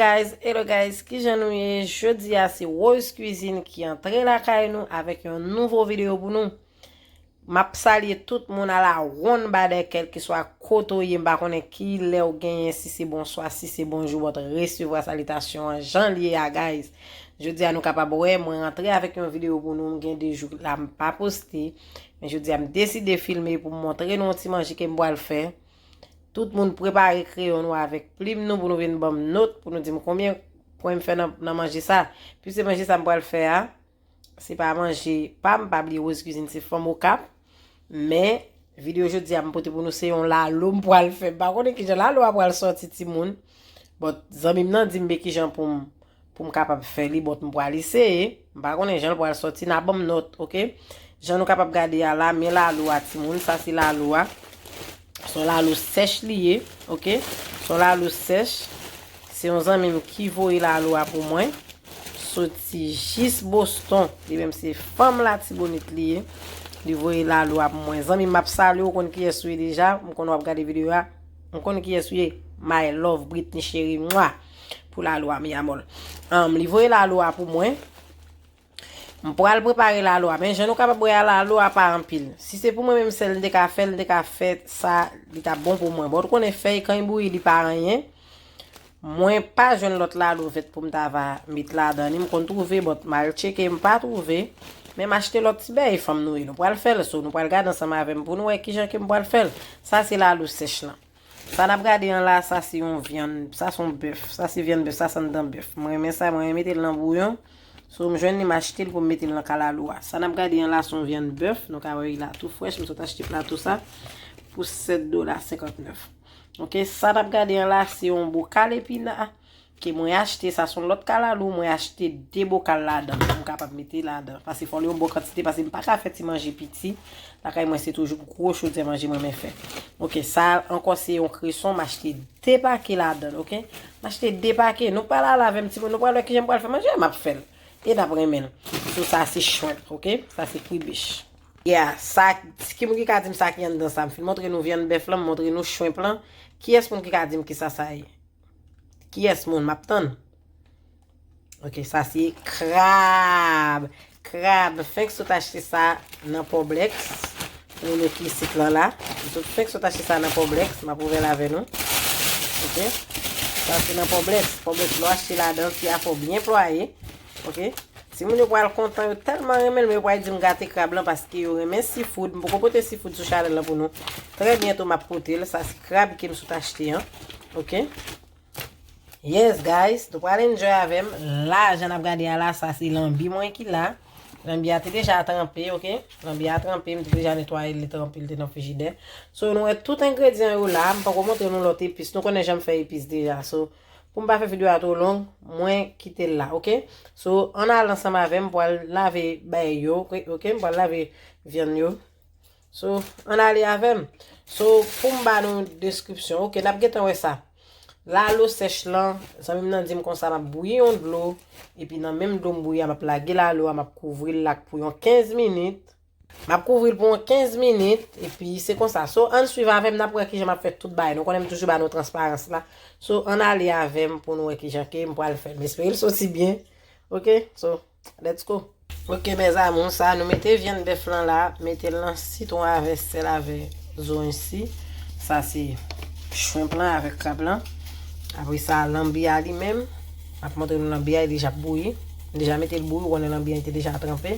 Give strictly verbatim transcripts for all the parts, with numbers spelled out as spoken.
Guys, hello guys, kijan nou ye? Jodi a se Rose Cuisine ki antre lakay nou avèk yon nouvo videyo pou nou. M ap salye tout moun a la wonn badè kèlkeswa kote w ye, m pa konnen ki lè w genyen, si se bonswa, si se bonjou, but resevwa salitasyon an jan l ye a guys. Jodi a nou kapab wè mwen rantre avèk yon videyo pou nou, m gen de jou la m pa poste, men jodi a m deside filme pou m montre nou yon ti manje ke m pral fè. Tout moun prepare kreyon nou avèk plim nou pou nou vin ban m nòt, pou nou di m konbyen pwen m fè nan, nan manje sa. Piske manje sa m pral fè a, se pa manje pa m, pa bliye Rose Cuisine se fanm Okap. Men, videyo jodi a m pote pou nou se yon lalo m pral fè. M pa konnen kijan lalo a pral sòti timoun. But zanmi m nan di m men kijan pou m pou m kapab fè li, but m pral eseye. M pa konnen jan l pral sòti, n a ban m nòt, oke? Jan nou kapab gade a la, men lalo a timoun, sa se lalo a. Se yon lalo sèch li ye, oke? Se yon lalo sèch. Se yon zanmi m ki voye lalo a pou mwen. Soti jis Boston. Li menm se fanm Latibonit li ye. Li voye lalo a pou mwen. Zanmi m, m ap salye w, ou konn kiyès ou ye deja. M konn w ap gade videyo a. M konn kiyès ou ye. My love, Britney cheri. Mwa! Pou lalo a, mi amor. Anm, li voye lalo a pou mwen. M pral prepare lalo a. Men jan nou kapab wè a, lalo a pa anpil. Si se pou mwen menm sèl m te ka fè l, m te ka fè sa, li t ap bon pou mwen. But ou konnen fèy, kan li bouyi, li pa anyen. Mwen pa jwenn lòt lalo vèt pou m ta va met ladan li. M konn twouve, but m al tcheke, m pa twouve. Men m achte lòt ti bèy, fanm nou ye. Nou pral fè l, so nou pral gade ansanm avè m pou nou wè kijan ke m pral fè l. Sa se lalo sèch lan. Sa n ap gade an la, sa se yon vyann, sa se yon bèf, sa se vyann bèf, sa se anndan bèf. Mwen renmen sa, mwen renmen mete l nan bouyon. So, m jwenn li, m achte l pou m mete l nan kalalou a. Sa n ap gade an la, se yon vyann bèf, nou ka wè li la tou frèch, m sot achte plato sa pou sèt dola senkantnèf. Oke, sa n ap gade an la, se yon bokal epina. Ke mwen achte, sa se yon lòt kalalou, mwen achte de bokal ladan pou m kapab mete ladan. Paske fò l yon bon kantite, paske m pa ka fè ti manje piti. Lakay mwen se toujou gwo chodyè manje mwen renmen fè. Oke, sa ankò se yon kreson, m achte de pake ladan, oke? M achte de pake. Nou pral al avè m timoun, nou pral wè kijan m pral fè manje a, m ap fè l. E n ap renmen l. So sa se shrimp, oke? Sa se kribich. Yeah, sa, ki moun ki ka di m sa ki anndan sa? M fin montre nou vyann bèf lan, m montre nou shrimp lan. Kiyès moun ki ka di m kisa sa ye? Kiyès moun m ap tann? Oke, sa se krab. Krab, fenk sot achte sa nan Publix. Pou nou ki sit lan la. M sot fenk sot achte sa nan Publix. M ap ouvè l avè nou. Oke. Sa se nan Publix. Publix, lè w achte ladan, ti afè w byen plwaye. Oke. Timoun yo pral kontan, yo tèlman renmen l, men yo pral di m gate krab lan paske yo renmen seafood. M poko pote seafood sou chanèl lan pou nou. Trè byento m ap pote l. Sa se krab ke m sot achte an. Oke. Yes, guys, nou pral enjoy avè m. La, jan n ap gade a la, sa se lanbi mwen ki la. Lanbi a te deja tranpe, oke? Lanbi a tranpe, m te deja netwaye l, li tranpe, li te nan frijidè. So, nou wè tout engredyan yo la, m poko montre nou lòt epis. Nou konnen jan m fè epis deja. So, pou m pa fè videyo a twò long, mwen kite l la, oke? So, ann al ansanm avè m, m pral lave bay yo, oke? M pral lave vyann yo. So, ann ale avè m. So, pou m ba nou deskripsyon, oke, n ap gentan wè sa. Lalo sèch lan, zanmi m nan di m konsa, m ap bouyi yon dlo, epi nan menm dlo m bouyi a, m ap lage lalo a, m ap kouvri l la pou yon kenz minit. M ap kouvri l pou yon kenz minit, epi se konsa. So, ann swiv avè m, n ap wè kijan m ap fè tout bagay. Nou konnen m toujou ba nou transparans la. So, ann ale avè m pou nou wè kijan ke m pral fè l. M espere l soti byen. Oke? So, let's go. Oke, mes amours, sa, nou mete vyann bèf lan la, mete l nan sitwon avè sèl avè zonyon si. Sa se shrimp lan avèk krab lan. Apre sa, lanbi a li menm, m ap montre nou lanbi a, li deja ap bouyi. M deja mete l bouyi, ou konnen lanbi a li te deja tranpe.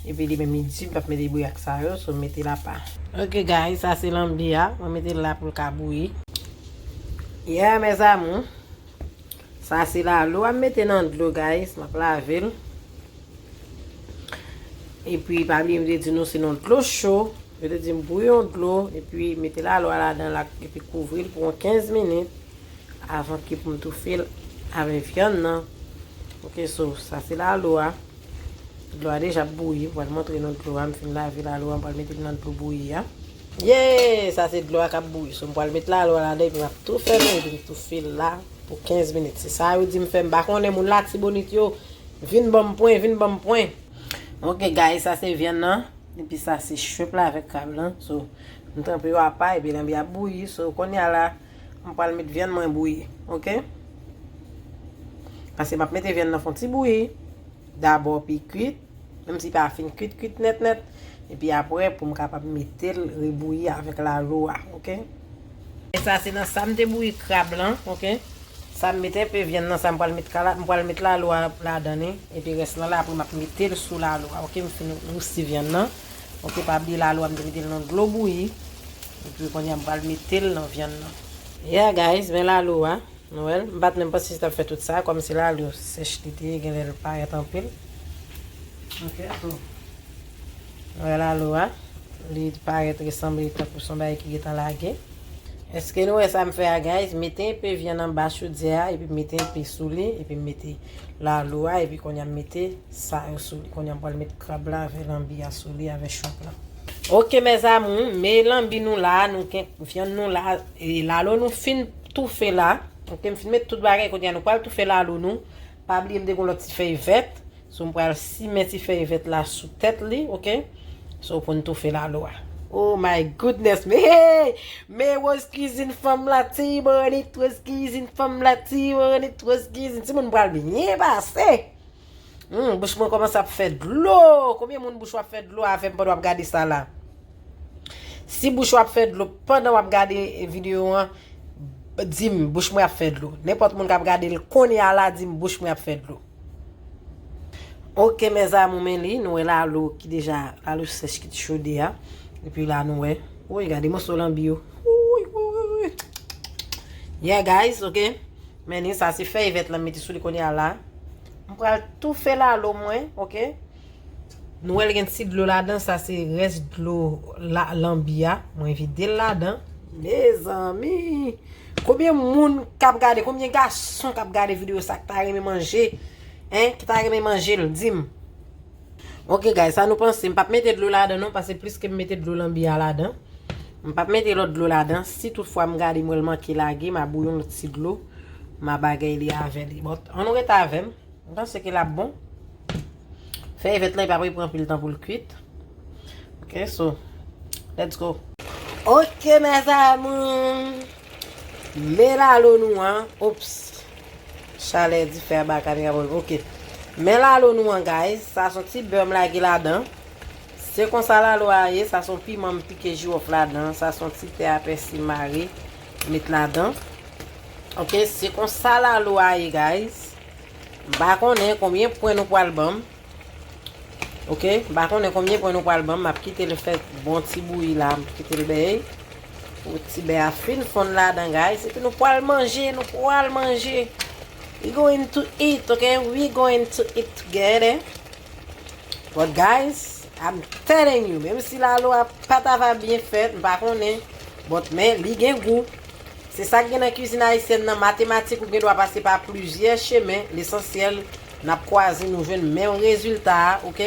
Epi li menm li di, m p ap mete bouyi ak sa yo, so mete l apa. Oke, guys, sa se lanbi a, mwen mete l la pou l ka bouyi. Yeah, mes amours. Sa se lalo a m mete nan dlo, guys. M ap lave l. Epi, pa bliye, m te di nou se nan dlo cho. Yo te di m bouyi yon dlo, epi mete lalo a ladan l, epi kouvri l pou yon kenz minit avan ke pou m toufe l avè vyann nan. Oke, so, sa se lalo a. Dlo a deja ap bouyi. M pral montre nou dlo a. M fin lave lalo a, m pral mete l nan dlo bouyi a. Yeah! Sa se dlo a k ap bouyi. So, m pral met lalo a ladan epi m ap tou fèmen epi m toufe l la pou kenz minit. Se sa yo di m fè. M pa konnen moun Latibonit yo. Vin ban m pwen, vin ban m pwen. Oke, guys, sa se vyann nan. Epi sa se shrimp la avèk krab lan. So, m tranpe yo apa epi lanbi ap bouyi. So, kounye a la, m pral met vyann mwen bouyi. Oke? Paske m ap mete vyann nan fè yon ti bouyi. Dabò pi kwit, menm si pa fin kwit kwit nèt nèt. Epi apre pou m kapab mete l rebouyi avèk lalo a, oke? E sa se nan sa m te bouyi krab lan, oke? Sa m mete enpe vyann nan, sa m pral met kala, m pral met lalo a ladan li. Epi rès lan la, apre m ap mete l sou lalo a, oke? M fin wousi vyann nan. Oke, pa bliye lalo a, m te mete l nan dlo bouyi. Epi kounye a, m pral mete l nan vyann nan. Yeah, guys, men lalo a. Nou wè l? M pa t menm panse si t ap fè tout sa, kòmsi lalo sèch li te ye, genlè l parèt anpil. Oke, so. Nou wè lalo a? Li parèt resanble tankou se yon bagay ki gentan lage. Èske nou wè sa m fè a, guys? Mete enpe vyann anba chodyè a, epi mete enpe sou li, epi mete lalo a, epi kounye a m mete sa yo sou li. Kounye a m pral met krab la avè lanbi a sou li, avè shrimp lan. Oke, mes amours, men lanbi nou la, nou gen vyann nou la, e lalo nou fin toufe la. Oke, m fin met tout bagay, kounye a nou pral toufe lalo nou. Pa bliye m te gen lòt ti fèy vèt. So, m pral simen ti fèy vèt la sou tèt li, oke? So, pou n toufe lalo a. Oh my goodness, men hey! Men Rose Cuisine fanm la tibonit, Rose Cuisine fanm la tibonit, Rose Cuisine. Timoun pral byen pase. Hmm, bouch mwen kòmanse ap fè dlo. Konbyen moun bouch w ap fè dlo avè m pandan w ap gade sa la? Si bouch w ap fè dlo pandan w ap gade videyo an, di m, bouch mwen ap fè dlo. Nenpòt moun k ap gade l kounye a la, di m, bouch mwen ap fè dlo. Oke, mes amours, men li, nou wè lalo ki deja, lalo sèch ki t chode a. Epi la, nou wè. Woy, gade moso lanbi yo. Woy, woy, woy, woy. Yeah, guys, oke. Men li, sa se fèy vèt lan m mete sou li kounye a la. M pral toufe lalo mwen, oke? Nou wè l gen ti dlo ladan, sa se rès dlo la, lanbi a. Mwen vide l ladan. Mezanmi! Konbyen moun k ap gade, konbyen gason k ap gade videyo sa k ta renmen manje? Hein? Ki ta renmen manje l? Di m. Oke, guys, sa nou panse? M p ap mete dlo ladan non, paske plis ke m mete dlo lanbi a ladan. M p ap mete lòt dlo ladan. Si toutfwa m gade m wè l manke lage, m a bouyon lòt ti dlo. M a bagay li avè li. Bon, ann nou rete avè m. M panse ke l ap bon. Fèy vèt lan, li p ap pran anpil tan pou l kwit. Ok, so, let's go. Ok, mes amours. Men lalo nou an. Ops. Chalè dife a ba kamera bon. Ok. Men lalo nou an, guys. Sa se yon ti bè m lage ladan. Se konsa lalo a ye. Sa se yon piman m pike jiwòf ladan. Sa se yon ti tè a pèsi m mare. Met ladan. Ok, se konsa lalo a ye, guys. M pa konnen konbyen pwen nou pral ban m. Ok, m pa konnen konbyen pwen nou pral ban m. M ap kite l fè bon ti bouyi la. M kite l bèy. Pou ti bè a fin fonn ladan, guys. Epi nou pral manje, nou pral manje. We going to eat, ok? We going to eat together. But guys, I'm telling you, menm si lalo a pa ta va byen fèt, m pa konnen, but men li gen gou. Se sa k gen nan kwizin ayisyèn nan, matematik ou gen dwa pase pa plizyè chemen, lesansyèl n ap kwaze nou jwenn menm rezilta a, ok?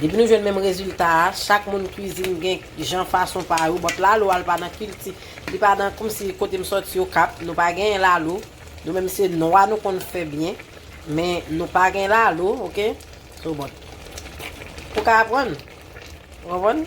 Depi nou jwenn menm rezilta a, chak moun kwizin gen jan fason pa yo, but lalo a l pa nan kilti, li pa nan kòmsi kote m sòti Okap, nou pa genyen lalo, nou menm se nwa nou konn fè byen. Men nou pa gen lalo, ok? So, bon. Ou ka aprann. Ou konprann?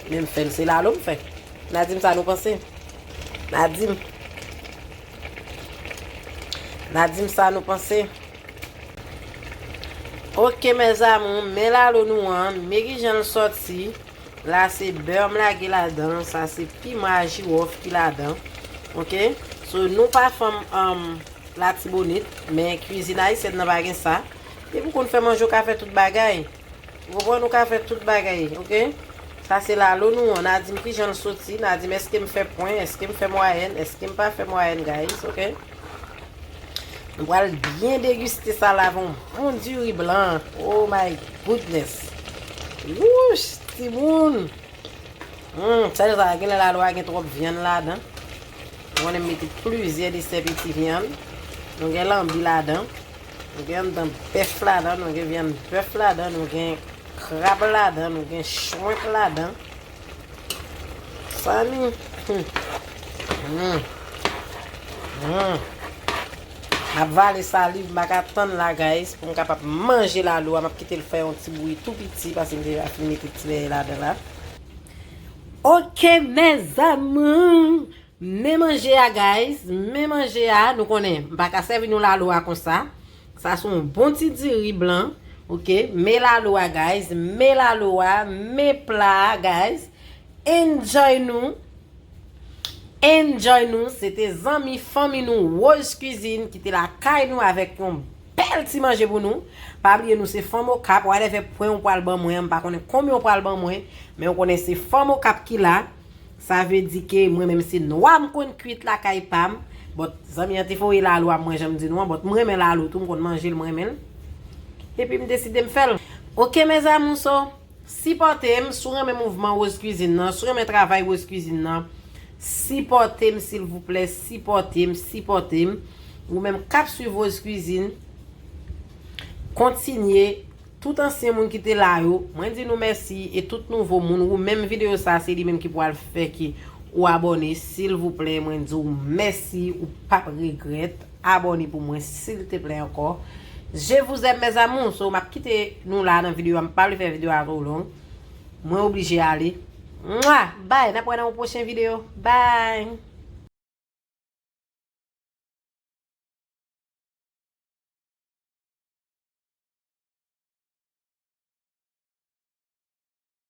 Men m fè l, se lalo m fè. N a di m sa nou panse. N a di m. N a di m sa nou panse. Ok, mes amours, men lalo nou an, men ki jan l sòti. La se bè m lage ladan, sa se piman a jiwòf ki ladan. Ok? So, nou pa fanm, um, Latibonit, men kwizin ayisyèn nan pa gen sa. Depi w konn fè manje, w ka fè tout bagay. Ou konprann, ou ka fè tout bagay, ok? Sa se lalo nou an. N a di m ki jan l soti, n a di m èske m fè pwen, èske m fè mwayèn, èske m pa fè mwayèn, guys, ok? Nou pral byen degiste sa la avè yon bon diri blan. Oh my goodness. Wouch, timoun. Hmm, sèl sa, genlè lalo a gen twòp vyann ladan. Ou konnen m mete plizyè desè piti vyann. Nou gen lanbi ladan. Nou gen anndan bèf ladan, nou gen vyann bèf ladan, nou gen krab ladan, nou gen shrimp ladan. Sami. Hmm. Hmm. Hmm. M ap vale saliv, m pa ka tann la, guys, pou m kapab manje lalo a. M ap kite l fè yon ti bouyi tou piti, paske m deja fin mete ti bèy ladan la. Ok, mes amours. Men manje a, guys, men manje a, nou konnen, m pa ka sèvi nou lalo a konsa. Sa se yon bon ti diri blan, ok? Men lalo a, guys, men lalo a, men pla a, guys. Enjoy nou. Enjoy nou. Se te zanmi fanmi nou, Rose Cuisine, ki te lakay nou avèk yon bèl ti manje pou nou. Pa bliye nou se fanm Okap, whatever pwen ou pral ban mwen, m pa konnen konbyen ou pral ban mwen, men ou konnen se fanm Okap ki la. Sa vle di ke mwen menm se nwa m konn kwit lakay pa m. But zanmi an te voye lalo a mwen, jan m di nou an, but m renmen lalo tou, m konn manje l, m renmen l. Epi m deside m fè l. Ok, mes amours, so, sipòte m, si w renmen mouvman Rose Cuisine nan, si w renmen travay Rose Cuisine nan, sipòte m, silvouplè, sipòte m, sipòte m. Ou menm k ap swiv Rose Cuisine, kontinye. Tout ansyen moun ki te la yo, mwen di nou mèsi, e tout nouvo moun, ou menm videyo sa, se li menm ki pral fè ke ou abòne, silvouplè, mwen di w mèsi, ou p ap regrèt, abòne pou mwen, silteplè, ankò. Je vous aime, mes amours. So, m ap kite nou la nan videyo a, m pa vle fè videyo a twò long. Mwen oblije ale. Mwa! Bye, n ap wè nan yon pwochen videyo. Bye!